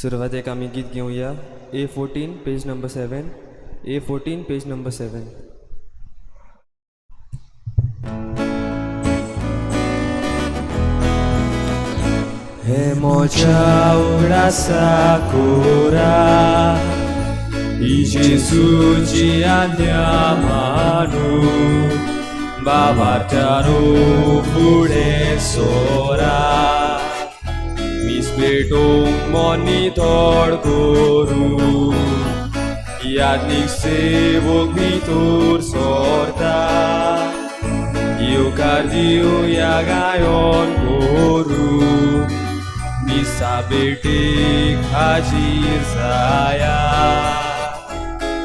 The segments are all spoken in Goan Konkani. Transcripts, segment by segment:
सुरवातेक आमी गीत घेवया. A 14 page number 7. A 14 page number 7. हे म्हज्या उगडासा कोरा जेजूची आज्ञा मानून बाबाच्यानो फुडें सोरा मीस पेटोवंक मोनी थोड करूं याज्ञीक सेवक भितर सोरता येवकार दिवया गायन करूं मिसा भेटेक हाजीर जाया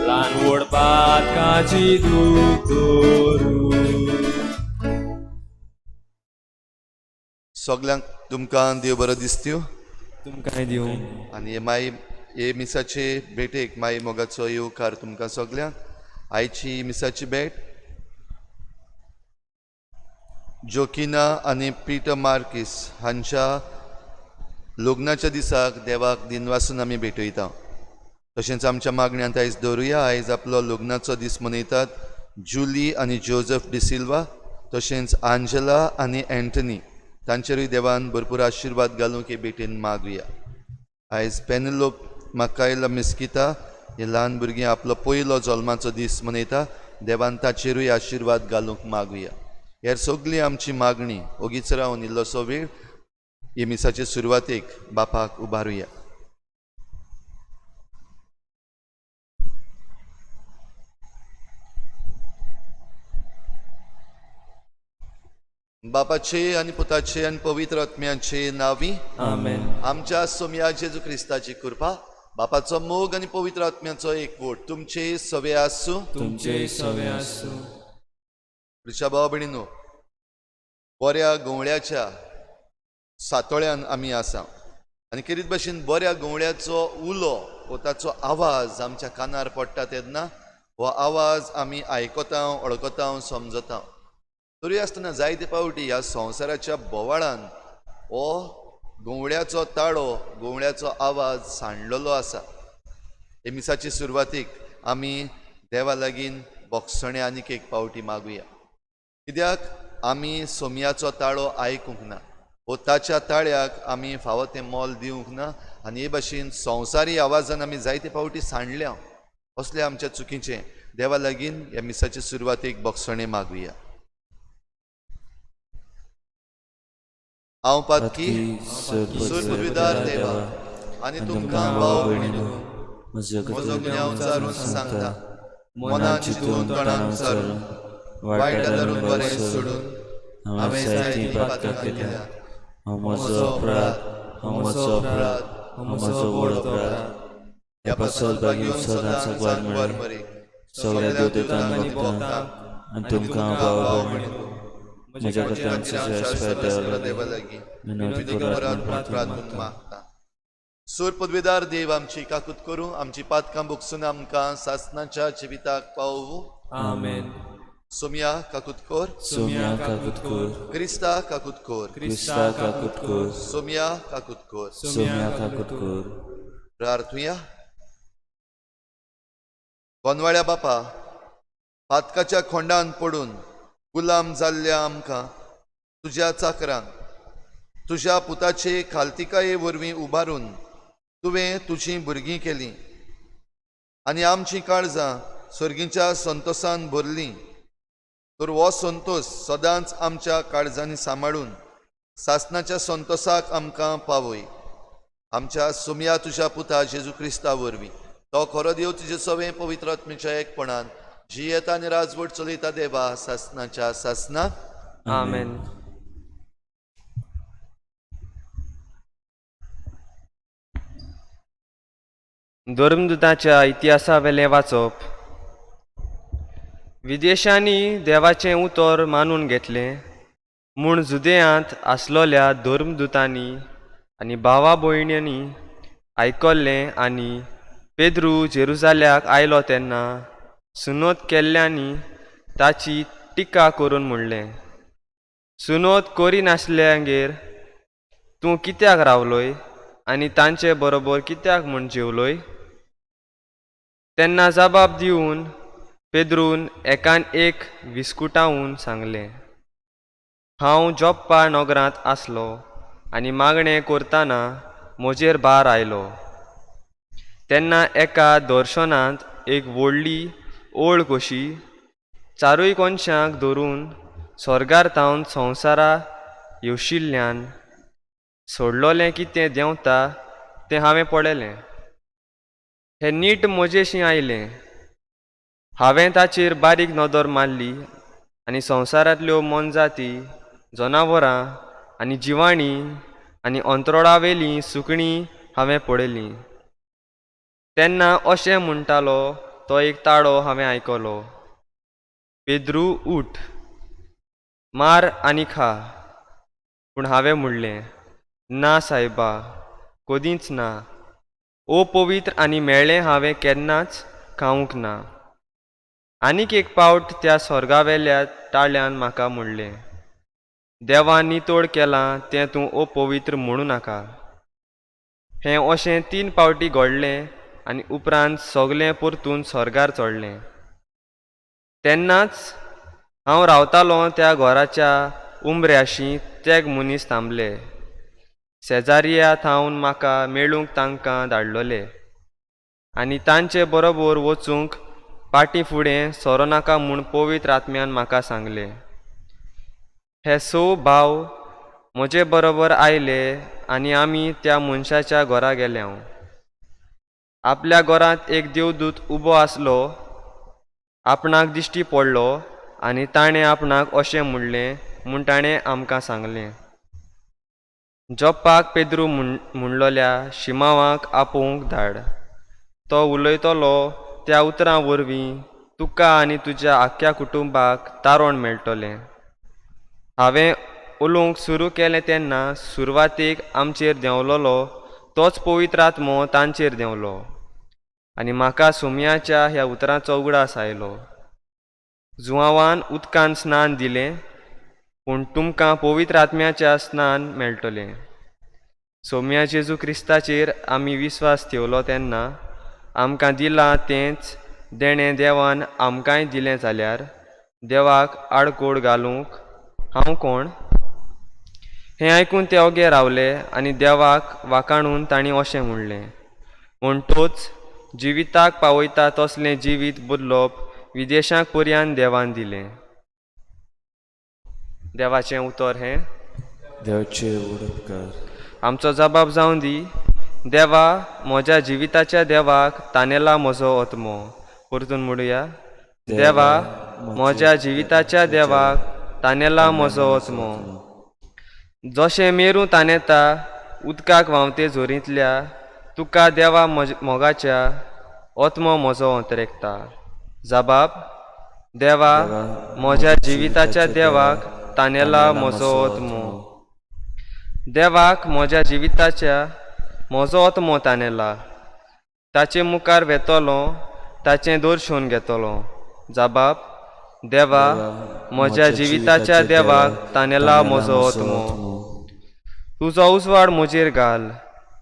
ल्हान व्हड पातकाची दूख धरून. सगल्यांक तुमकां देव बरो दिसत्यो. तुमकांय दिवं. आनी हे माई हे मिसाचे भेटेक माई मोगाचो येवकार तुमकां सगल्यांक. आयची मिसाची भेट जोकिना आनी पिटर मार्कीस हांच्या लग्नाच्या दिसाक देवाक दिनवासून आमी भेटयता. तशेंच आमच्या मागण्यांत आयज दवरुया. आयज आपलो लग्नाचो दीस मनयतात जुली आनी जोजफ डिसिल्वा, तशेंच आंजला आनी एंटनी, तांचेरूय देवान भरपूर आशिर्वाद घालूंक हे भेटेन मागुया. आयज पेनलोप मकायला मिस्किता हे ल्हान भुरगीं आपलो पयलो जल्माचो दीस मनयता. देवान ताचेरूय आशिर्वाद घालूंक मागुया. हेर सगळी आमची मागणी ओगीच रावन इल्लोसो वेळ हे मिसाचे सुरवातेक बापाक उबारुया. बापाचे आनी पुताचे आनी पवित्र आत्म्याचे नांवी आमेन. आमच्या सोमया जेजू क्रिस्ताची कृपा, बापाचो मोग आनी पवित्र आत्म्याचो एकवट तुमचे सवे आसूं. तुमचे सवे आसूं. ऋषा भाव भयणीनो, बऱ्या गवळ्याच्या सातोळ्यान आमी आसा आनी केरीत भाशेन बऱ्या गवळ्याचो उलो वो ताचो आवाज आमच्या कानार पडटा तेन्ना हो आवाज आमी आयकता, वळखता, समजता. तरी आसतना जायते फावटी ह्या संवसाराच्या बोवाळान हो गवळ्याचो ताळो, गवळ्याचो आवाज सांडलेलो आसा. हे मिसाचे सुरवातीक आमी देवा लागीं बोगसणें आनीक एक फावटी मागुया, कित्याक आमी सोमयाचो ताळो आयकूंक ना वो ताच्या ताळ्याक आमी फावो तें मोल दिवंक ना आनी हे भाशेन संवसारी आवाजान आमी जायते फावटी सांडल्या. असले आमच्या चुकीचें देवा लागीं ह्या मिसाचे सुरवातीक बोगसणें मागुया. हांव पातकी सुरपविदार देवा आनी तुमकां भाव भयणीनो म्हजो गुन्यांव चारून सांगता, मनान चिंतून तोंडान चारून वायट धरून बरें सोडून हांवें जायतीं पातकां केल्या. म्हजो अपराध, म्हजो अपराध, म्हजो व्हड अपराध. ह्या पासत भाग्यून सदांच सांगवार मरे सगळ्या देवदेवतांक भक्तांक आनी तुमकां भाव भयणीनो म्हज्या खातीर देवा लागीं विनवणी करात म्हूण प्रार्थना मागता. सूर पदवीदार देव आमची काकूत करूं, आमची पातकां भोगसून आमकां सासनाच्या जिविताक पावोवं. आमेन. सोमया काकूत कर. सोम्या काकूत कर. क्रिस्ता काकूत कर. क्रिस्ता काकूत कर. सोमया काकूत कर. सोम्या काकूत कर. प्रार्थुया. गोंदवाळ्या बापा, पातकाच्या खोंडान पडून गुलाम जाल्ल्या आमकां तुज्या चाकरांक तुज्या पुताचे खालतिकाये वरवीं उबारून तुवें तुजीं भुरगीं केलीं आनी आमचीं काळजां सर्गीच्या संतोसान भरलीं. तर हो संतोश सदांच आमच्या काळजांनी सांबाळून सासनाच्या संतोसाक आमकां पावय. आमच्या सुमया तुज्या पुता जेजू क्रिस्ता वरवीं, तो खरो देव तुजे सवें पवित्र आत्म्याच्या एकपणान जियेता आनी राजवट चलयता देवा सासनाच्या सासनाक. आमेन. धर्मदूताच्या इतिहासावेलें वाचप. विदेशांनी देवाचें उतर मानून घेतलें म्हूण जुदेयांत आसलोल्या धर्मदूतांनी आनी भावा भयण्यांनी आयकल्लें आनी पेद्रू जेरुजाल्याक आयलो तेन्ना सुनोत केल्ल्यांनी ताची टिका करून म्हणलें, सुनोत करिनासल्यांगेर तूं कित्याक रावलोय आनी तांचे बरोबर कित्याक म्हूण जेवलोय? तेन्ना जबाब दिवन पेद्रून एकान एक विस्कुटावन सांगलें, हांव जोप्पा नगरांत आसलो आनी मागणें करतना म्हजेर भार आयलो. तेन्ना एका दर्शनांत एक व्हडली ओळ कशी चारूय कोनशांक धरून स्वर्गार थावन संवसारा येवशिल्ल्यान सोडलोलें कितें देंवता तें हांवें पळयलें. हें नीट म्हजेशी आयलें. हांवें ताचेर बारीक नदर मारली आनी संवसारांतल्यो मोनजाती, जनावरां आनी जिवाणीं आनी अंतरोळावेलीं सुकणीं हांवें पळयलीं. तेन्ना अशें म्हणटालो तो एक ताळो हांवें आयकलो, पेद्रू उठ, मार आनी खा. पूण हांवें म्हणलें, ना सायबा, कदींच ना. अपवित्र आनी मेळ्ळें हांवें केन्नाच खावंक ना. आनीक एक पावट त्या स्वर्गावेल्या टाळ्यान म्हाका म्हणलें, देवान नितळ केलां तें तूं अपवित्र म्हणूं नाका. हें अशें 3 पावटी घडलें आनी उपरांत सगलें परतून स्वर्गार चडलें. तेन्नाच हांव रावतालों त्या घराच्या उमऱ्याशी तेग मनीस थांबले. शेजारिया थावन म्हाका मेळूंक तांकां धाडलोले आनी तांचे बरोबर वचूंक पाटी फुडें सोरो नाका म्हूण पवित्र आत्म्यान म्हाका सांगलें. हे 6 भाव म्हजे बरोबर आयले आनी आमी त्या मनशाच्या घरा गेले. आपल्या घरांत एक देवदूत उबो आसलो, आपणाक दिश्टी पडलो आनी ताणें आपणाक अशें म्हणलें म्हूण ताणें आमकां सांगलें. जोप्पाक पेद्रू म्हणलोल्या शिमावाक आपोवंक धाड. तो उलयतलो त्या उतरां वरवीं तुका आनी तुज्या आख्ख्या कुटुंबाक तारण मेळटलें. हांवें उलोवंक सुरू केलें तेन्ना सुरवातेक आमचेर देंवलोलो तोच पवित्र आत्मो तांचेर देंवलो आनी म्हाका सोम्याच्या ह्या उतरांचो उगडास आयलो. जुवांवान उदकान स्नान दिलें, पूण तुमकां पवित्र आत्म्याच्या स्नान मेळटलें. सोम्या जेजू क्रिस्ताचेर आमी विस्वास ठेवलो तेन्ना आमकां दिलां तेंच देणें देवान आमकांय दिलें जाल्यार देवाक आडकोड घालूंक हांव कोण? हें आयकून ते ओगे रावले आनी देवाक वाखाणून तांणी अशें म्हणलें, म्हणटोच जिविताक पावयता तसलें जिवीत बदलप विदेशांक पर्यान देवान दिलें. देवाचें उतर हें. देवाचे उपकार. आमचो जबाब जावं दी. देवा, म्हज्या जिविताच्या देवाक तानेला म्हजो आत्मो. परतून म्हणुया, देवा, म्हज्या जिविताच्या देवाक तानेला म्हजो आत्मो. जशें मेरू तानेता उदकाक व्हांवते झोरींतल्या, तुका देवा मोगाच्या आत्मो म्हजो अंतरेकता. जबाब, देवा, म्हज्या जिविताच्या देवाक तानेला म्हजो आत्मो. देवाक म्हज्या जिविताच्या म्हजो आत्मो तानेला. ताचे मुखार वेतलो, ताचें दर्शन घेतलो. जबाब, देवा, म्हज्या जिविताच्या देवाक तानेला म्हजो आत्मो. तुजो उजवाड म्हजेर घाल,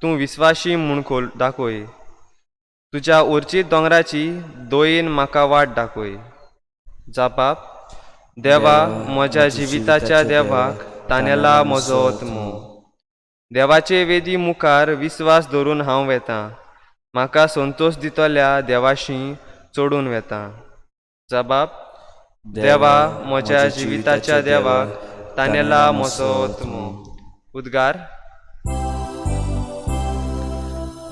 तूं विस्वाशी म्हूण दाखय. तुज्या उर्चीत दोंगराची दोयेन म्हाका वाट दाखय. जबाब, देवा, म्हज्या जिविताच्या देवाक तानेला म्हजो आत्मो. देवाचे वेदी मुखार विस्वास धरून हांव वेतां, म्हाका संतोश दितल्या देवाशी चडून वेतां. जबाब, देवा, म्हज्या जिविताच्या देवाक तानेला म्हजो आत्मो. उद्गार.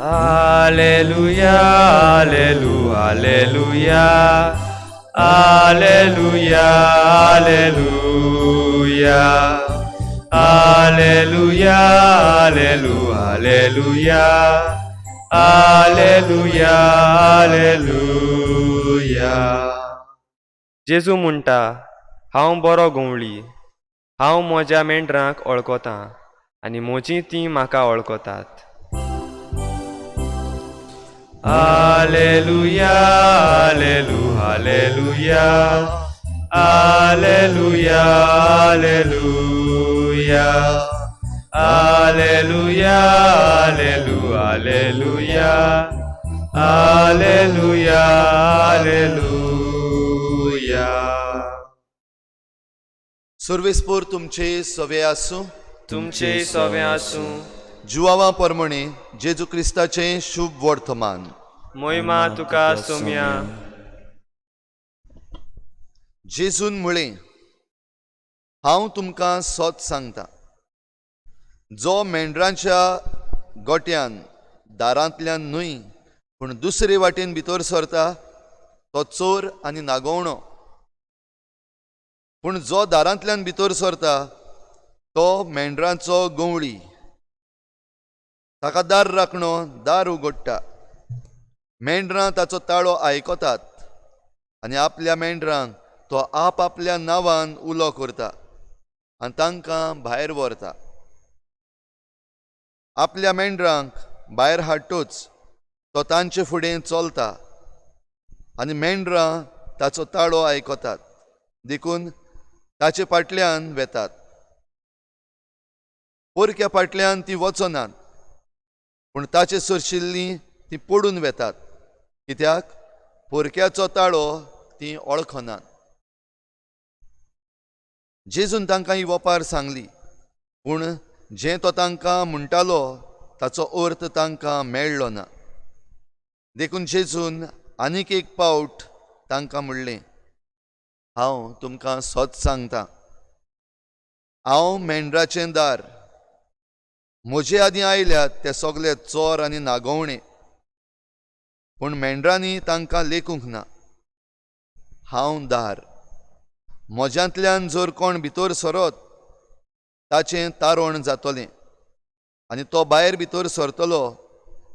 Alleluia, alleluia, alleluia, alleluia, alleluia, alleluia, alleluia, alleluia, alleluia, alleluia. जेजू म्हणटा, हांव बरो गवळी, हांव म्हज्या मेंढरांक वळखतां आनी म्हजीं तीं म्हाका वळखतात. Alleluia, alleluia, alleluia, alleluia, alleluia, alleluia, आलेलू आलेलुया आलेलुया आलेलुया. सर्वेस्पोर तुमचे सवे आसूं. तुमचे सवे आसूं. जुवावा परमणे जेजू क्रिस्ताचें शुभ वर्तमान. मोहिमा तुका सोम्या. जेजून म्हळें, हांव तुमकां सत सांगता, जो मेंढरांच्या गोट्यान दारांतल्यान न्हय पूण दुसरे वाटेन भितर सरता तो चोर आनी नागोवणो, पूण जो दारांतल्यान भितर सरता तो मेंढरांचो गंवळी. ताका दार राखणो दार उगडटा, मेंढरां ताचो ताळो आयकतात आनी आपल्या मेंढरांक तो आप आपल्या नांवान उलो करता आनी तांकां भायर व्हरता. आपल्या मेंढरांक भायर हाडटूच तो तांचे फुडें चलता आनी मेंढरां ताचो ताळो आयकतात, देखून ताचे फाटल्यान वेतात. पोरक्या फाटल्यान ती वचनात, पूण ताचे सरशिल्लीं ती पडून वेतात, कित्याक पोरक्याचो ताळो ती वळखनात. जेजून तांकां ही वपार सांगली, पूण जें तो तांकां म्हणटालो ताचो अर्थ तांकां मेळ्ळो ना. देखून जेजून आनीक एक पावट तांकां म्हणलें, हांव तुमकां सत सांगता, हांव मेंढराचें दार. म्हजे आदीं आयल्यात ते सगळे चोर आनी नागोवणे, पूण मेंढरांनी तांकां लेखूंक ना. हांव दार, म्हज्यांतल्यान जर कोण भितर सरत ताचें तारण जातलें आनी तो भायर भितर सरतलो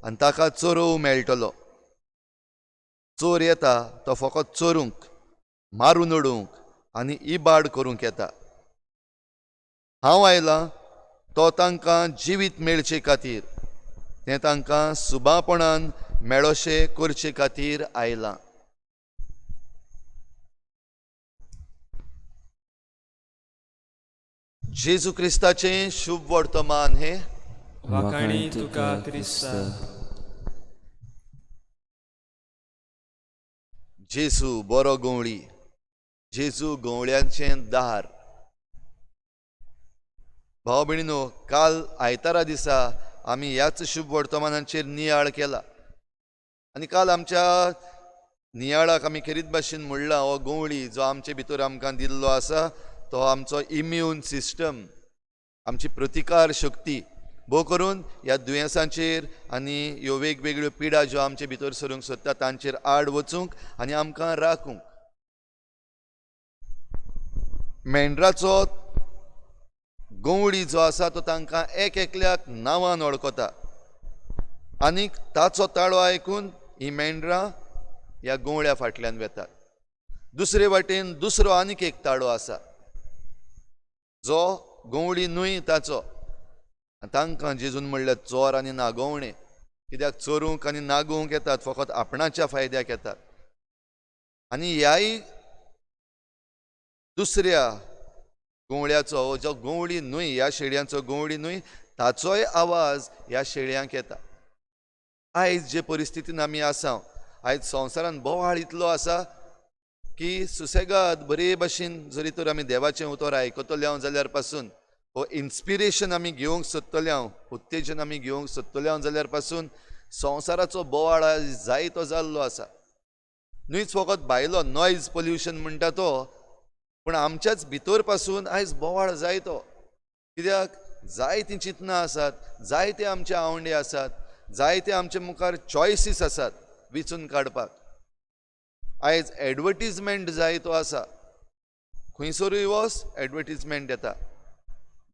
आनी ताका चरोव मेळटलो. चोर येता तो फकत चोरूंक, मारून उडोवंक आनी इबाड करूंक येता. हांव आयलां तो तांकां जिवीत मेळचे खातीर, तें तांकां सुबापणान मेळोशें करचे खातीर आयलां. जेजू क्रिस्ताचें शुभ वर्तमान हें. वाखाणी तुका क्रिस्ता. जेजू बरो गंवळी, जेजू गंवळ्यांचें दार. भाव भयणीनो, काल आयतारा दिसा आमी ह्याच शुभ वर्तमानाचेर नियाळ केला आनी काल आमच्या नियाळाक आमी खेरीत भाशेन म्हणलां, हो गंवळी जो आमचे भितर आमकां दिल्लो आसा तो आमचो इम्यून सिस्टम, आमची प्रतिकार शक्ती, भोव करून ह्या दुयेंसांचेर आनी ह्यो वेगवेगळ्यो पिडा ज्यो आमचे भितर सरूंक सोदता तांचेर आड वचूंक आनी आमकां राखूंक. मेंढराचो गंवळी जो आसा तो तांकां एक एकल्याक नांवान वळखता आनीक ताचो ताळो आयकून ही मेंढरां ह्या गंवळ्या फाटल्यान वेतात. दुसरे वाटेन दुसरो आनीक एक ताळो आसा जो गंवळी न्हय ताचो. तांकां जेजून म्हणल्यार चोर आनी नागोवणे, कित्याक चोरूंक आनी नागोवंक येतात, फकत आपणाच्या फायद्याक येतात. आनी ह्याय दुसऱ्या गंवळ्याचो, जो गंवळी न्हय, ह्या शेळयांचो गंवळी न्हय, ताचोय आवाज ह्या शेळयांक येता. आयज जे परिस्थितीन आमी आसा, आयज संवसारान बोवाळ इतलो आसा की सुसेगाद बरे भाशेन जरी तर आमी देवाचें उतर आयकतले हांव जाल्यार पासून, हो इन्स्पिरेशन आमी घेवंक सोदतले हांव, उत्तेजन आमी घेवंक सोदतले हांव जाल्यार पासून संवसाराचो बोवाळ आयज जायतो जाल्लो आसा. न्हयच फकत भायलो नॉयज पोल्युशन म्हणटा तो, पूण आमच्याच भितर पासून आयज बोवाळ जायतो. कित्याक जायतीं चिंतनां आसात, जायते आमचे आवंडे आसात, जायते आमचे मुखार चॉयसीस आसात विचून काडपाक. आयज एडवर्टीजमेंट जायतो आसा, खंयसरूय वच एडवर्टीजमेंट येता,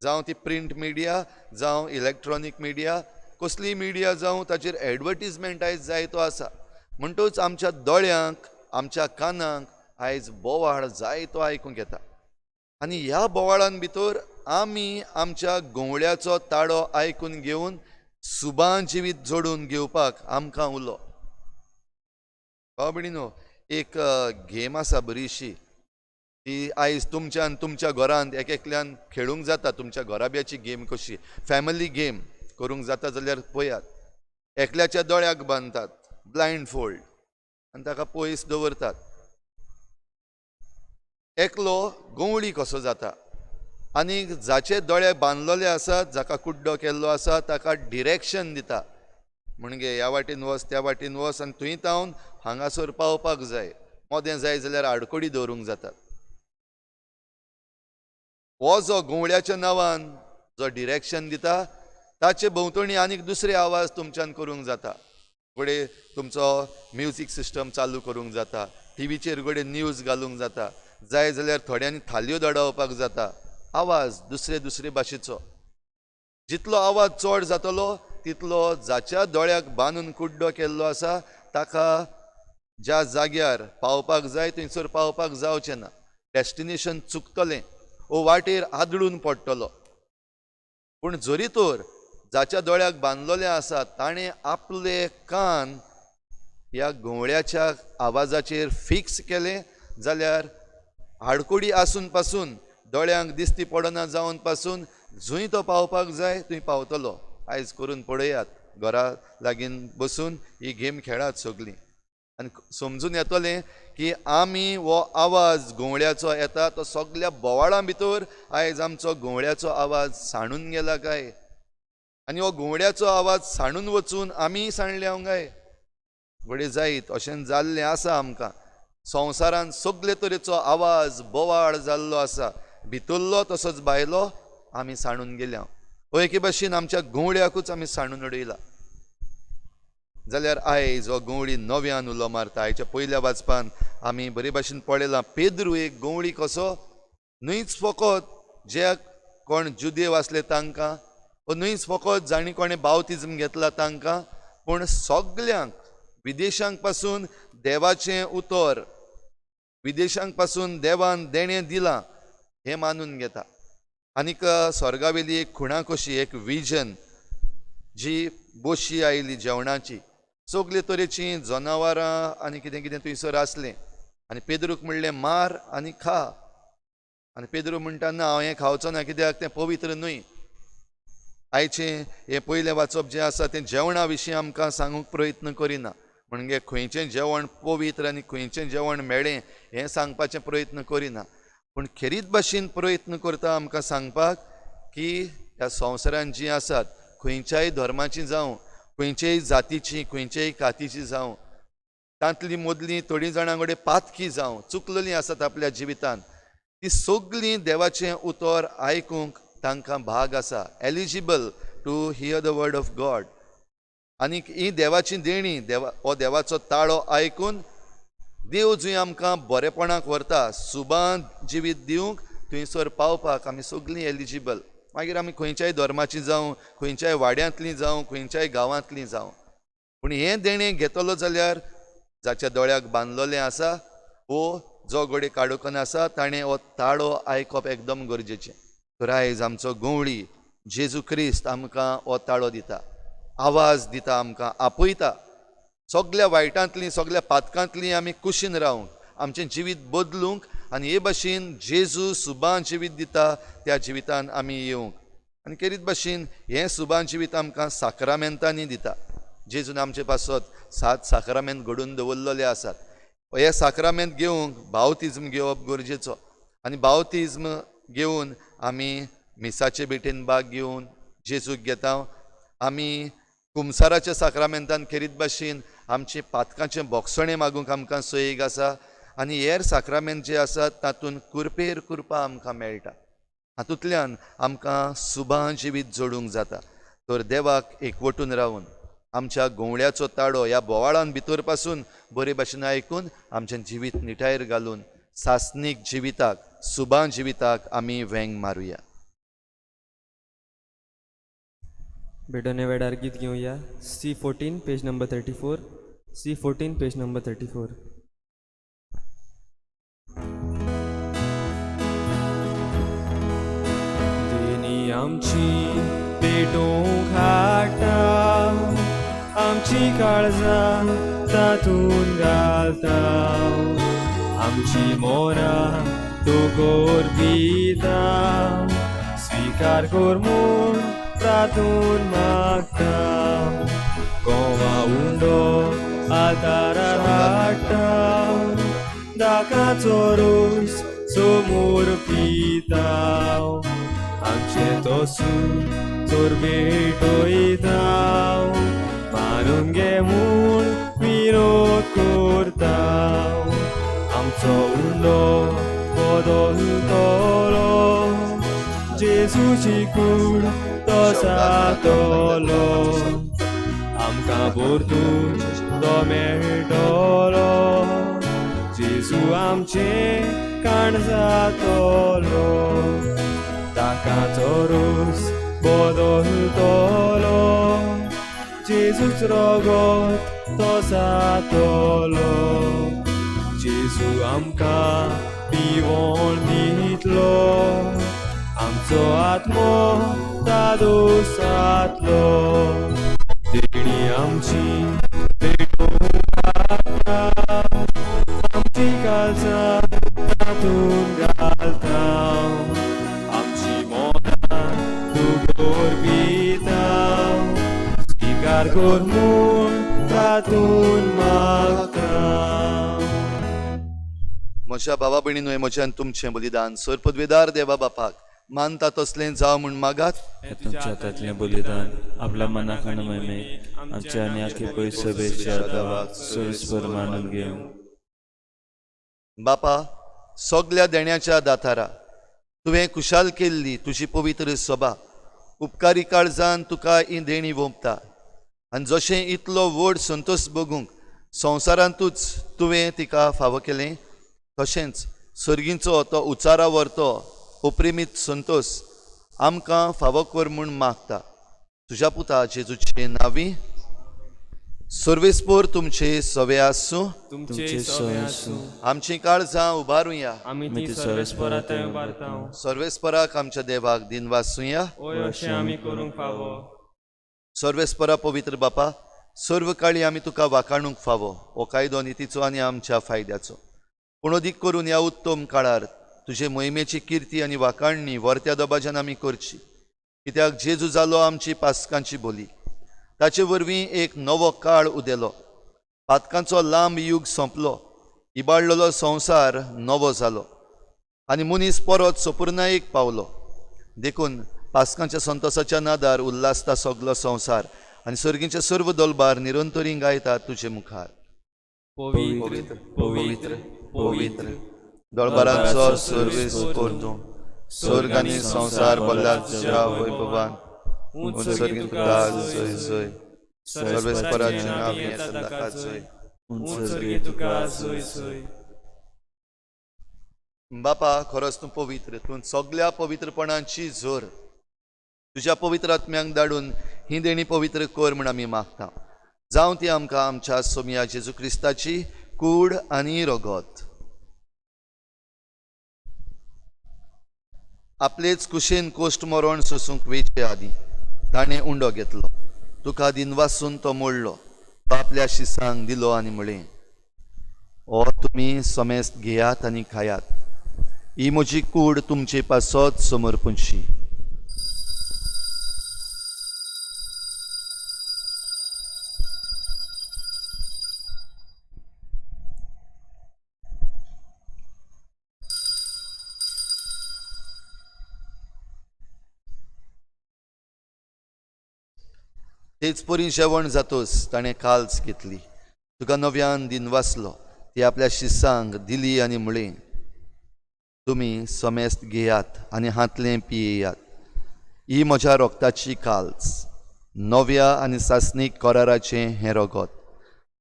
जावं ती प्रिंट मिडिया, जावं इलेक्ट्रॉनीक मिडिया, कसली मिडिया जावं ताचेर एडवर्टीजमेंट आयज जायतो आसा. म्हणटूच आमच्या दोळ्यांक, आमच्या कानांक आयज बोवाळ जायतो आयकूंक येता आनी ह्या बोवाळान भितर आमी आमच्या गंवळ्याचो ताळो आयकून घेवन सुबान जिवीत जोडून घेवपाक आमकां उलो. भाव भयणीनो, एक गेम आसा बरीशी, ती आयज तुमच्यान तुमच्या घरांत एक एकल्यान खेळूंक जाता. तुमच्या घराब्याची गेम कशी, फॅमिली गेम. करूंक जाता जाल्यार पळयात. एकल्याच्या दोळ्याक बांदतात, ब्लायंड फोल्ड, आनी ताका पयस दवरतात. एकलो गंवळी कसो जाता आनी जाचे दोळे बांदलेले आसात, जाका कुड्डो केल्लो आसा, ताका डिरेक्शन दिता, म्हणजे ह्या वाटेन वच, त्या वाटेन वच, आनी थंय तावन हांगासर पावपाक जाय. मोदें जाय जाल्यार आडकोडी दवरूंक जातात. हो जो गंवळ्याच्या नांवान जो डिरेक्शन दिता ताचे भोंवतणी आनीक दुसरे आवाज तुमच्यान करूंक जाता. घडये तुमचो म्युजीक सिस्टम चालू करूंक जाता, टिवीचेर घडये न्यूज घालूंक जाता, जाय जाल्यार थोड्यांनी थालयो दडावपाक जाता. आवाज दुसरे दुसरे भाशेचो. जितलो आवाज चड जातलो तितलो जाच्या दोळ्याक बांदून कुड्डो केल्लो आसा ताका ज्या जाग्यार पावपाक जाय थंयसर पावपाक जावचें ना, डेस्टिनेशन चुकतलें, ओ वाटेर आदळून पडटलो. पूण जरी तर जाच्या दोळ्याक बांदलेलें आसा ताणें आपले कान ह्या गंवळ्याच्या आवाजाचेर फिक्स केलें जाल्यार आडकोडी आसून पासून, दोळ्यांक दिसती पडना जावन पासून जंय तो पावपाक जाय थंय पावतलो. आयज करून पळयात, घरा लागीं बसून ही गेम खेळात सगळीं, आनी समजून येतलें की आमी हो आवाज गंवळ्याचो येता तो सगल्या बोवाळां भितर आयज आमचो गंवळ्याचो आवाज सांडून गेला काय, आनी हो गंवळ्याचो आवाज सांडून वचून आमी सांडले काय घडये जायत अशें जाल्लें आसा. आमकां संवसारान सगले तरेचो आवाज बोवाळ जाल्लो आसा, भितरलो तसोच भायलो आमी सांडून गेल्या. हो एके भाशेन आमच्या गंवळ्याकूच आमी सांडून उडयला. जाल्यार आयज हो गंवळी नव्यान उलो मारता. आयच्या पयल्या वाचपान आमी बरे भाशेन पळयलां, पेद्रू एक गंवळी कसो न्हयच फकत जे कोण जुदेव आसले तांकां, वो न्हयच फकत जांणी कोणें बावतिज्म घेतला तांकां, पूण सगल्यांक विदेशांक पासून देवाचें उतर, विदेशांक पासून देवान देणें दिलां हें मानून घेता. आनीक स्वर्गावेली एक खुणा कशी, एक विजन जी बोशी आयली जेवणाची, सगले तरेचीं जनावरां आनी कितें कितें थंयसर आसलें, आनी पेद्रूक म्हणलें मार आनी खा. आनी पेद्रू म्हणटा ना, हांव हें खावचो ना, कित्याक तें पवित्र न्हय. आयचें हें पयलें वाचप जें आसा तें जेवणा विशीं आमकां सांगूंक प्रयत्न करिना, म्हणजे खंयचें जेवण पवित्र आनी खंयचें जेवण मेळ्ळें हें सांगपाचें प्रयत्न करिना, पूण खेरीत भाशेन प्रयत्न करता आमकां सांगपाक की ह्या संवसारान जीं आसात खंयच्याय धर्माची जावं, खंयचेय जातीची, खंयचेय कातीची जावं, तांतली मदलीं थोडीं जाणां कडेन पातकी जावं, चुकलेलीं आसात आपल्या जिवितान, ती सगळीं देवाचें उतर आयकूंक तांकां भाग आसा, eligible to hear the word of God. आनीक ही देवाची देणी, देवा हो देवाचो ताळो आयकून देव जंय आमकां बरेपणाक व्हरता, सुबान जिवीत दिवंक थंयसर पावपाक आमी सगळीं एलिजिबल. मागीर आमी खंयच्याय धर्माची जावं, खंयच्याय वाड्यांतलीं जावं, खंयच्याय गांवांतलीं जावं, पूण हें देणें घेतलो जाल्यार जाच्या दोळ्याक बांदलेलें आसा वो जो घडये काडूकन आसा ताणें हो ताळो आयकप एकदम गरजेचें. तर आयज आमचो गंवळी जेजू क्रिस्त आमकां हो ताळो दिता, आवाज दिता, आमकां आपयता. सगल्या वायटांतलीं, सगल्या पातकांतलीं आमी कुशीन रावंक, आमचें जिवीत बदलूंक, आनी हे भाशेन जेजू सुबान जिवीत दिता त्या जिवितान आमी येवंक. आनी खेरीत भाशेन हें सुबान जिवीत आमकां साक्रामेंतांनी दिता. जेजून आमचे पासत 7 साक्रामेंत घडून दवरलेले आसात. हे साक्रामेंत घेवंक बावतिज्म घेवप गरजेचो, आनी बावतिज्म घेवन आमी मिसाचे भेटेन भाग घेवन जेजूक घेता. आमी कुमसाराच्या साक्रामेंतान खेरीत भाशेन आमचे पातकांचें बोगसणें मागूंक आमकां सोयीक आसा, आनी हेर साक्रामेंत जे आसात तातूंत कुरपेर कुरपा आमकां मेळटा. हातूंतल्यान आमकां सुबां जिवीत जोडूंक जाता. तर देवाक एकवटून रावन आमच्या गंवळ्याचो ताळो ह्या बोवाळान भितर पासून बरे भाशेन आयकून आमचें जिवीत निटायर घालून सासणीक जिविताक, सुबां जिविताक आमी वेंग मारुया. भेटोने वेळार गीत घेवया. C14 page number 34, C14 page number 34. देणी आमची पेटोवंक हाडटा, आमची काळजां तातूंत घालता, आमची मोरां तूं गोर दिता, स्विकार कर म्हूण प्रार्थून मागता. गोवा उंडो आदारार हाडटा, दाकाचो रोस सोमोर पिता. आमचें तोसू चोर भेटयता, मानून घे म्हूण विनोद करता. आमचो उंडो बदलतलो, जेजूची कूड तो जातलो. आमकां परतून तो मेळटलो, जेजू आमचें काण जातलो. ताकाचो रोस बदलतलो, जेजूच रगत तो जातलो. जेजू आमकां पिवण दितलो, आमचो आत्मो दादोस जातलो. देगणी आमची पेटोवंक घालता, आमची काळजां तातूंत घालता. आमची मनां तूं गोरपिता, स्विकार कर म्हूण तातूंत मागता. म्हज्या भावा भयणीनो, हें म्हज्यान तुमचें बलिदान सर पदवेदार देवा बापाक मानता तसलें जावं म्हूण मागात. हे तुमच्या हातांतलें बलिदान आपल्या मनाक आनी महिमेक आमच्या आनी आखी पयस सभेच्या दावाक सोयीस्पर मानून घेवं. बापा, सगल्या देण्याच्या दातारा, तुवें खुशाल केल्ली तुजी पवित्र सभा उपकारी काळजान तुका ही देणी वोंपता. आनी जशें इतलो व्हड संतोश भोगूंक संवसारांतूच तुवें तिका फावो केलें, तशेंच सर्गींचो तो उचारा व्हरतो उपरिमीत संतोश आमकां फावो कर म्हूण मागता. तुज्या पुता जेजूचे नांवी. सर्वेस्पोर तुमचे सवे आसूं. तुमचे सोय आसूं. आमचीं काळजां उबारुया. आमी आमी ती ती सर्वेस्परा सर्वेस्परा थंय थंय उबारता. सर्वेस्पराक आमच्या देवाक दिनवासुया. ओय अशें आमी करूंक फावो. सर्वेस्परा पवित्र बापा, सर्व काळी आमी तुका वाखाणूंक फावो. हो कायदो नितीचो आनी आमच्या फायद्याचो. पूण अदीक करून ह्या उत्तम काळार तुजे मोहिमेची किर्ती आनी वाखाणणी वर्त्या दबाज्यान आमी करची. कित्याक जेजू जालो आमची पासकांची बोली. ताचे वरवीं एक नवो काळ उदेलो, पातकांचो लांब युग सोंपलो, इबाडलेलो संवसार नवो जालो आनी मनीस परत सपुर्णायेक पावलो. देखून पासकांच्या संतोसाच्या नादार उल्हासता सगलो संवसार आनी सर्गींचे सर्व दलबार निरंतरी गायतात तुजे मुखार. पवित्र, पवित्र, पवित्र दळबारांचो सर्वेस तूं, स्वर्ग आनी संवसार भरला तुज्या वैभवान. उंच सर्गीं तुका जय जय. सर्वेस्पराचें नांव येता ताका जय. उंच सर्गी तुका जय जय. बापा, खरोच तूं पवित्र, तूं सगल्या पवित्रपणाची जोर. तुज्या पवित्र आत्म्यांक धाडून ही देणी पवित्र कर म्हूण आमी मागता. जावं ती आमकां आमच्या सोमया जेजू क्रिस्ताची कूड आनी रगत. आपलेच कुशेन कोश्ट मरण सोसूंक वेचे आदीं ताणें उंडो घेतलो, तुका दिनवासून तो मोडलो, तो आपल्या शिसांक दिलो आनी म्हळें, ओ तुमी समेस्त घेयात आनी खायात, ही म्हजी कूड तुमचे पासत समर्पणशी. तेच परी जेवण जातोच ताणें काल्स घेतली, तुका नव्यान दिनवासलो, ती आपल्या शिसांक दिली आनी म्हळें, तुमी समेस्त घेयात आनी हांतलें पियेयात, ही म्हज्या रोगताची काल्स, नव्या आनी सासणीक कराराचें हें रगत,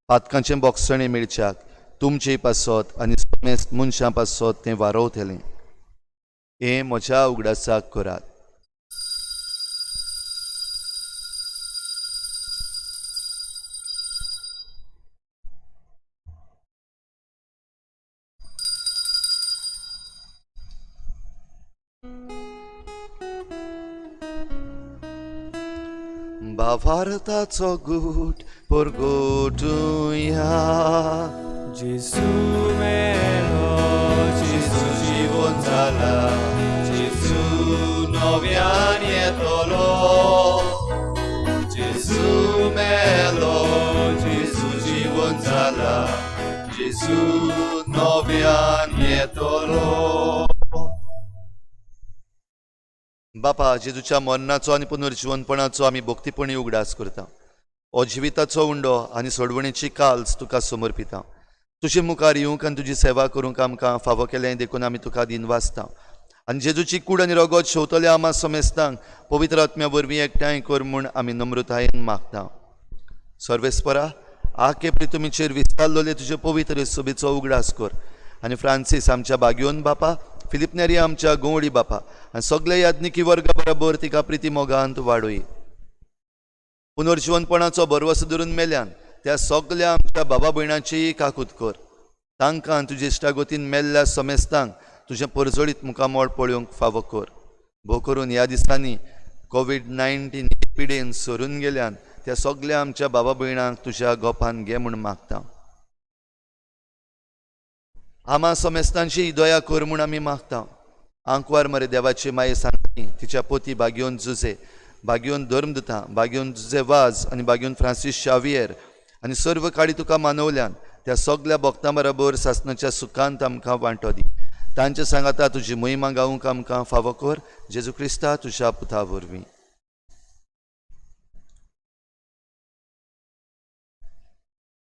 पातकांचें बोगसणें मेळच्याक तुमचे पासत आनी समेस्त मनशां पासत तें वारोवतलें. हें म्हज्या उगडासाक करात. भावार्थाचो गूट परगटुया. जेजू मेलो, जेजू जिवन जाला, जेजू नव्यान येतलो. मेलो, जेजू जिवन जाला, जेजू नव्यान येतलो. बापा, जेजूच्या मरणाचो आनी पुनर्जिवनपणाचो आमी भक्तीपणी उगडास करता. हो जिविताचो उंडो आनी सोडवणेची काल्स तुका समर्पिता. तुजे मुखार येवंक आनी तुजी सेवा करूंक आमकां फावो केलें देखून आमी तुका दिनवासता. आनी जेजूची कूड आनी रगत शेवतल्या आमा समेस्तांक पवित्र आत्म्या वरवीं एकठांय कर म्हूण आमी नम्रतायेन मागता. सर्वेस्परा, आखे प्रितुमीचेर विस्तारलेले तुजे पवित्र सभेचो उगडास कर आनी फ्रांसीस आमच्या बागयोन बापा, फिलिप नेरी आमच्या गंवडी बापा आनी सगल्या याज्ञिकी वर्गा बराबर तिका प्रिती मोगांत वाडोय. पुनर्जिवनपणाचो भरवसो धरून मेल्यान त्या सगल्या आमच्या बाबा भयणाचीय काकूत कर. तांकां तुजे इश्टागतीन मेल्ल्या समेस्तांक तुजें परजळीत मुखामळ पळोवंक फावो कर. भोव करून ह्या दिसांनी कोवीड-19 पिडेन सरून गेल्यान त्या सगल्या आमच्या बाबा भयणांक तुज्या गोपान घे म्हूण मागता. आमा समेस्तांची दया कर म्हूण आमी मागता. आंकवार मरे देवाची माये सांगती तिच्या पोती बागयोन जुजे, बागयोन धर्मदुता, बागयोन जुजे वाज आनी बागयोन फ्रांसीस शावियर आनी सर्व काळी तुका मानवल्यान त्या सगल्या भक्तां बराबर सासणाच्या सुखांत आमकां वांटो दी. तांचे सांगाता तुजी महिमा गावूंक आमकां फावो कर, जेजू क्रिस्ता तुज्या पुता वरवीं.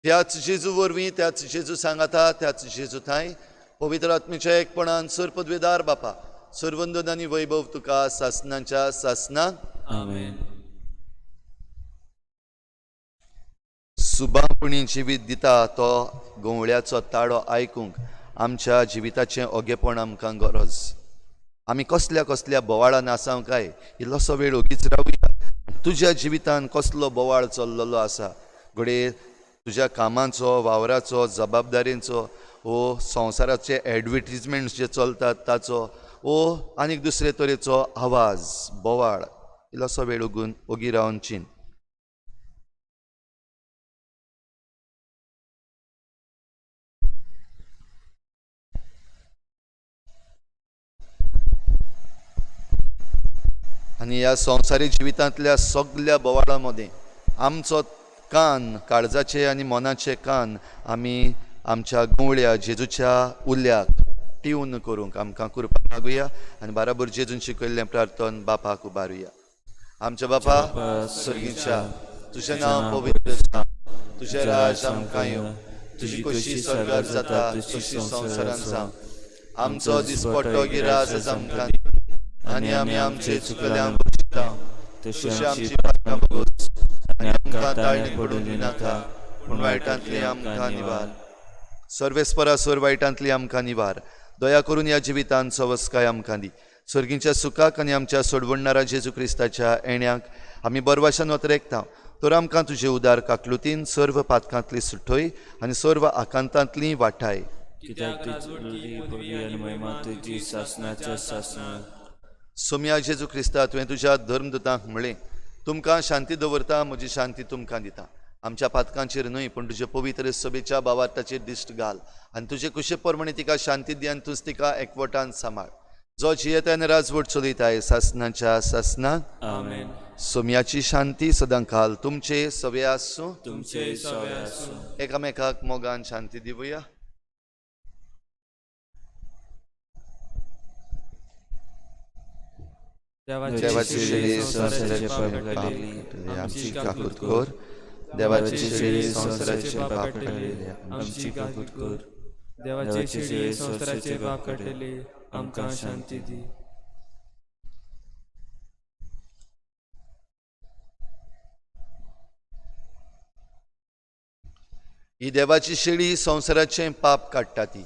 त्याच जेजू वरवीं, त्याच जेजू सांगाता, त्याच जेजू थांय पवित्र आत्मेच्या एकपणान सर्पद्वेदार बापा, सर्वंदन आनी वैभव तुका सासनाच्या सासनाक. आमेन. सुबापणी जिवीत दिता तो गंवळ्याचो ताळो आयकूंक आमच्या जिविताचें ओगेपण आमकां गरज. आमी कसल्या कसल्या बोवाळान आसाव काय इल्लोसो वेळ ओगीच रावया. तुज्या जिवितान कसलो बोवाळ चल्लेलो आसा, घडये तुज्या कामाचो, वावराचो, जबाबदारींचो, वो संवसाराचे एडवर्टीजमेंट्स जे चलतात ताचो, वो आनीक दुसरे तरेचो आवाज, बोवाळ. इल्लोसो वेळ उगून ओगी रावन चिंत. आनी ह्या संवसारीक जिवितांतल्या सगल्या बोवाळा मदें आमचो कान, काळजाचे आनी मनाचे कान आमी आमच्या गंवळ्या जेजूच्या उल्याक ट्यून करूंक आमकां कृपा मागुया आनी बाराबर जेजून शिकयल्लें प्रार्थन बापाक उबारुया. आमच्या बापा सर्गीच्या, तुजें नांव पवित्र जावं, तुजें राज आमकां येवं, तुजी कशी स्वर्गार जाता तशी संवसारांत जावं. आमचो दिसपट्टो गिराज आमकां दी आनी आमी आमचे चुकल्यांक बक्षिता तशी आमची पातकां भोगोस आनी आमकां ताळणी पडून दिनाका, पूण वायटांतली आमकां निवार. सर्वेस्परा सर वायटांतली आमकां निवार. दया करून ह्या जिवितांत सवस्काय आमकां दी. सर्गींच्या सुखाक आनी आमच्या सोडवणणारा जेजू क्रिस्ताच्या येण्याक आमी बरवाशान वतरेकता. तर आमकां तुजे उदार काकलुतीन सर्व पातकांतली सुठय आनी सर्व आकांतांतली वाठाय. कित्याक तुजी पदवी आनी महिमा तुजी सासणाच्या सासणाक. सोम्या जेजू क्रिस्ता, तुवें तुज्या धर्मदूतांक म्हळें, तुमकां शांती दवरता, म्हजी शांती तुमकां दिता. आमच्या पातकांचेर न्हय पूण तुजे पवित्र सभेच्या भावार्थाचेर दिश्ट घाल आनी तुजे कुशे प्रमाणे तिका शांती दी आनी तूंच तिका एकवटान सांबाळ, जो जियेता आनी राजवट चलयताय सासणाच्या सासणाक. आमेन. सोम्याची शांती सदांकाल तुमचे सवे आसूं. तुमचे सवे आसूं. एकामेकाक मोगान शांती दिवया. देवाची शेळी संवसाराचे पाप काडटली, आमची काकूत कर. देवाची शेळी संवसाराचे पाप काडटली, आमची काकूत कर. देवाची शेळी संवसाराचे पाप काडटली, आमकां शांती दी. ही देवाची शेळी संवसाराचें पाप काडटा. ती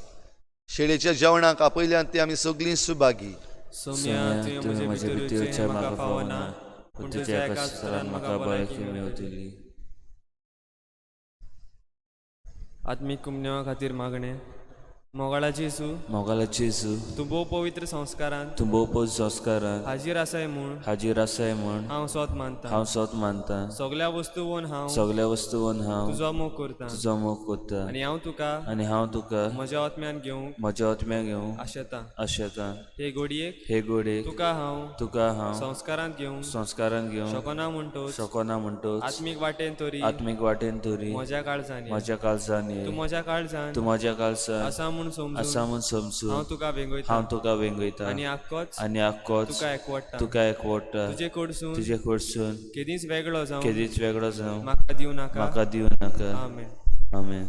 शेळीच्या जेवणाक आपयल्यान ती आमी सगळीं सुभागी. सोम्या, तुवें म्हजे भितर येवचें म्हाका फावना, पूण तुज्या एका उतरान म्हाका भलायकी मेवतली. आत्मीक कुमन्यांवा खातीर मागणें. मोगाळा जेजू, मोगाला जेजू, तूं भोव पवित्र संस्कारान तूं भोव संस्कारान हाजीर आसाय म्हूण हाजीर आसाय म्हूण हांव सोत मानता. हांव सोत मानता. सगल्या वस्तूवन हांव सगल्या वस्तूवन हांव तुजो मोग करता तुजो मोग करता आनी हांव तुका आनी हांव तुका म्हज्या आत्म्यान घेवंक म्हज्या आत्म्याक घेवंक आशेता. आशेता. हे घडयेक हे घडयेक तुका हांव तुका हांव संस्कारांत घेवंक संस्कारान घेवंक शकना म्हणटोच शकना म्हणटोच आत्मीक वाटेन तरी आत्मीक वाटेन तरी म्हज्या काळजान ये. म्हज्या काळजान ये. तूं म्हज्या काळजान तूं म्हज्या काळजान आसा म्हूण समजून आसा म्हूण समजून हांव तुका वेंगयता हांव तुका वेंगयता आनी आक्कोच आनी आक्कोच तुका एकवटता. तुका एकवटता. तुजे कडसून तुजे कडसून केदींच वेगळो जावं केदीच वेगळो जावं म्हाका दिवं नाका. म्हाका दिवं नाका. आमेन. आमेन.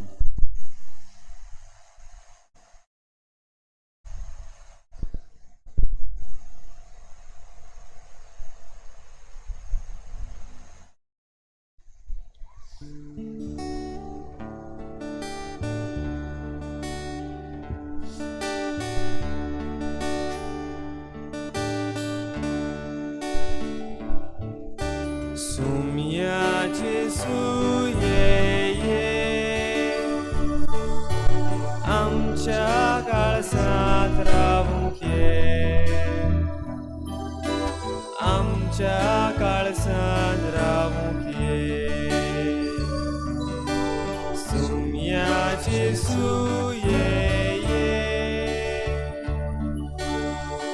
Sumia Jesu ये ये, आमच्या काळजांत रावूंक ये, आमच्या काळजांत रावूंक ये. सुम्या जेजू ये ये,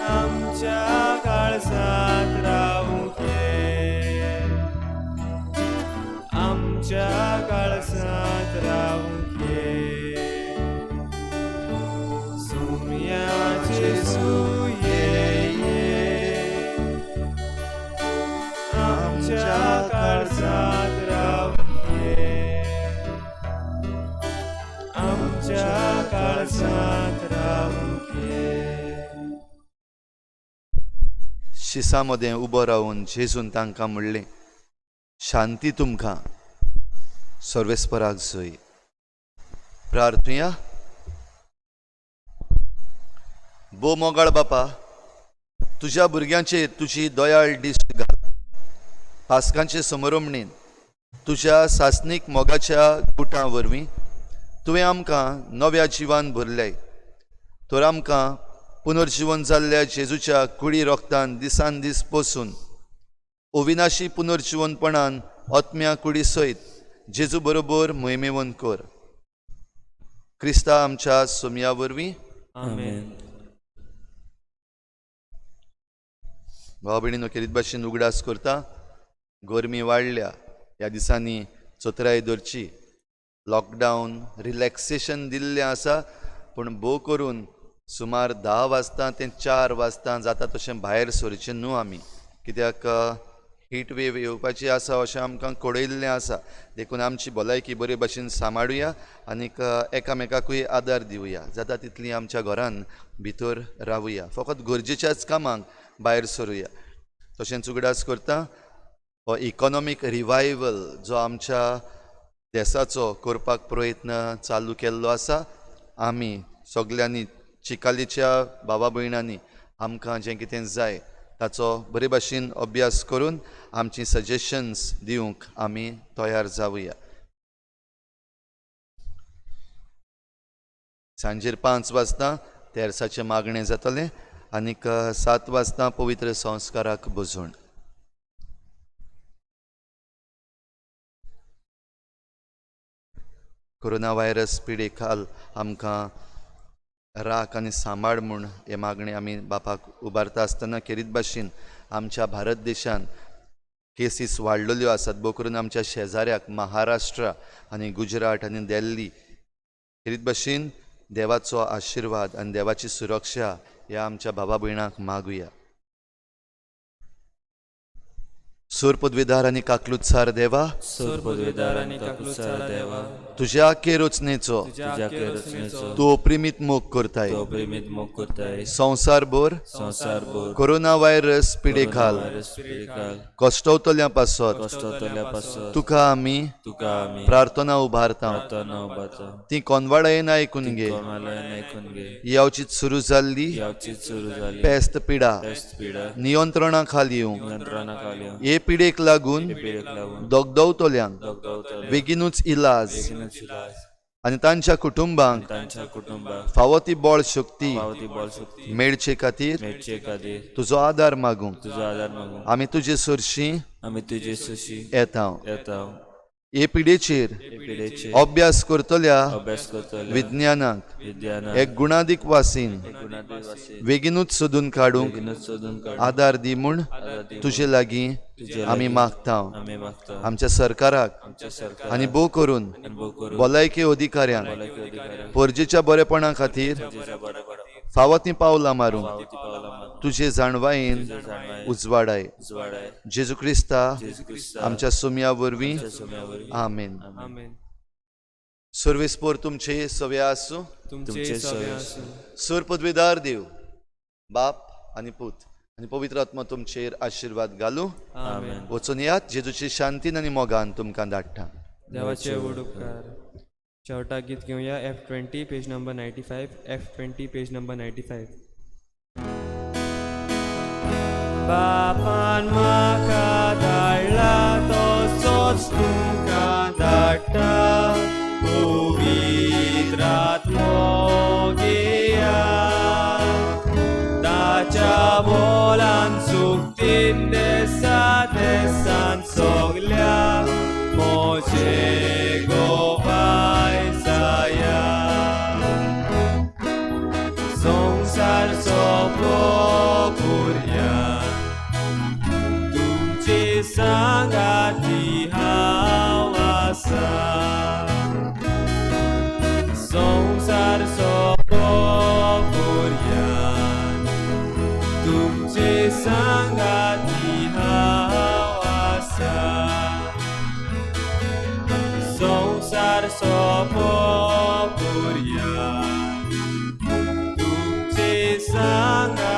आमच्या काळजांत रावूंक ये, आमच्या काळजांत रावूंक ये. सुम्या जेजू ये ये, आमच्या काळजांत रावूंक ये, आमच्या काळजांत रावूंक ये. शिसा मदें उबो रावन जेजून तांकां म्हणलें, शांती तुमकां, सर्वेस्पराक जय. प्रार्थुया. भोव मोगाळ बापा, तुज्या भुरग्यांचेर तुजी दयाळ दिश्ट घाल. पास्कांचे समरमणेन तुज्या सासणीक मोगाच्या गुटां वरवीं तुवें आमकां नव्या जिवान भरल्याय, तर आमकां पुनर्जिवन जाल्ल्या जेजूच्या कुडी रोगतान दिसान दीस पोसून अविनाशी पुनर्जिवनपणान आत्म्या कुडी सयत जेजू बरोबर मोहिमेवन कर. क्रिस्ता आमच्या सोमया वरवीं. आमेन. भाव भयणीनो, खेरीत भाशेन उगडास करता, गरमी वाडल्या ह्या दिसांनी चतराय धरची. लॉकडावन रिलॅक्सेशन दिल्लें आसा, पूण भोव करून सुमार 10 वाजता ते 4 वाजता जाता तशें भायर सरचें न्हू आमी, कित्याक हीट वेव येवपाची आसा अशें आमकां कळयल्लें आसा. देखून आमची भलायकी बरे भाशेन सांबाळुया आनीक एकामेकाकूय आदार दिवया. जाता तितली आमच्या घरान भितर रावया, फकत गरजेच्याच कामाक भायर सरुया. तशेंच उगडास करता, हो इकॉनॉमीक रिवायवल जो आमच्या देसाचो करपाक प्रयत्न चालू केल्लो आसा, आमी सगल्यांनी चिकालीच्या भावा भयणांनी आमकां जें कितें जाय ताचो बरे भाशेन अभ्यास करून आमची सजेशन्स दिवंक आमी तयार जावया. सांजेर 5 वाजता तेर्साचें मागणें जातलें आनीक 7 वाजता पवित्र संस्काराक बजवण. कोरोना व्हायरस पिडे खाल आमकां राख आनी सांबाळ म्हूण हें मागणें आमी बापाक उबारता आसतना खेरीत भाशेन आमच्या भारत देशान केसीस वाडलेल्यो आसात, भोव करून आमच्या शेजाऱ्याक महाराष्ट्र आनी गुजरात आनी दिल्ली. खेरीत भाशेन देवाचो आशिर्वाद आनी देवाची सुरक्षा ह्या आमच्या भावा भयणांक मागुया. सूर पदवीदार आनी काकलुत्सार देवा, सोर पदवीदार आनी काकलुत्सार देवा, तुज्या आखे रचनेचो तुज्या आखे रचनेचो तूं अप्रिमीत मोग करताय. तूं अप्रिमीत मोग करताय. संवसारभर संवसारभर कोरोना व्हायरस पिडेखाल पिडेखाल कश्टवतल्या पासत कश्टवतल्या पासत तुका आमी तुका आमी प्रार्थना उबारता. प्रार्थना उबारता. ती कोनवाडायेन आयकून घे. कोणालायन आयकून घे. यावचीत सुरू जाल्ली यावचीत सुरू जाली पेस्त पिडा पेस्त पिडा नियंत्रणा खाल येवंक, नियंत्रणा खाल येवंक, हे पिडेक लागून हे पिडेक लागून दगदवतल्यांक दगदवतल्यांक बेगीनूच इलाज बेगीनूच इलाज आनी तांच्या कुटुंबांक तांच्या कुटुंबाक फावो ती बळ शक्ती फावो ती बळ शक्ती मेळचे खातीर मेळचे खातीर तुजो आदार मागूंक तुजो आदार मागूंक आमी तुजे सरशीं आमी तुजे सुशी येता. येता. हे पिडेचेर हे पिडेचेर अभ्यास करतल्या अभ्यास करतल्या विज्ञानाक विज्ञानाक एक गुणादीक वासीन गुणादीक वासीन बेगीनूच सोदून काडूंक बेगीनूच सोदून काडूंक आदार दी म्हूण आदार दी तुजे लागीं तुजे आमी लागीं मागता. आमी मागता. आमच्या सरकाराक आमच्या सरकाराक आनी भोव करून आनी भोव करून भलायकी अधिकाऱ्यांक भलायकी अधिकाऱ्यांक परजेच्या बरेपणा खातीर तुज्या बरेपणा फावो तीं पावलां मारूंक फावो ती पावलां मारूंक तुजे जाणवायेन तुज्या जाणवायेन उजवाडाय. उजवाडाय. जेजू क्रिस्ता जेजू क्रिस्ता आमच्या सुमया वरवीं. आमच्या सोम्या वरवीं. आमेन. आमेन. सर्वेस्पोर तुमचे सवे आसूं. तुमचे तुमचे सवे सवे आसूं. सर पदवेदार देव बाप आनी पूत आनी पवित्र आत्मा तुमचेर आशिर्वाद घालूं. आमेन. वचून यात जेजूची शांतीन आनी मोगान तुमकां धाडटा. देवाचे व्हड उपकार. शेवटाक गीत घेवया F20 page number 95. F20 page number 95. बापान म्हाका धाडला तसोच तुमकां धाडटा पवित्र आत्मो घेया. ताच्या बोलान सुकतीन देसा देसान सगल्या म्हजे गोपाय जाया. संवसार सोंपो पुरयान तुमचे सांगाती हांव आसा. संवसार सोंपो पुरयान तुमचे सांगाती हांव आसा. संवसार सोंपो पुरयान तुमचे सांगाती.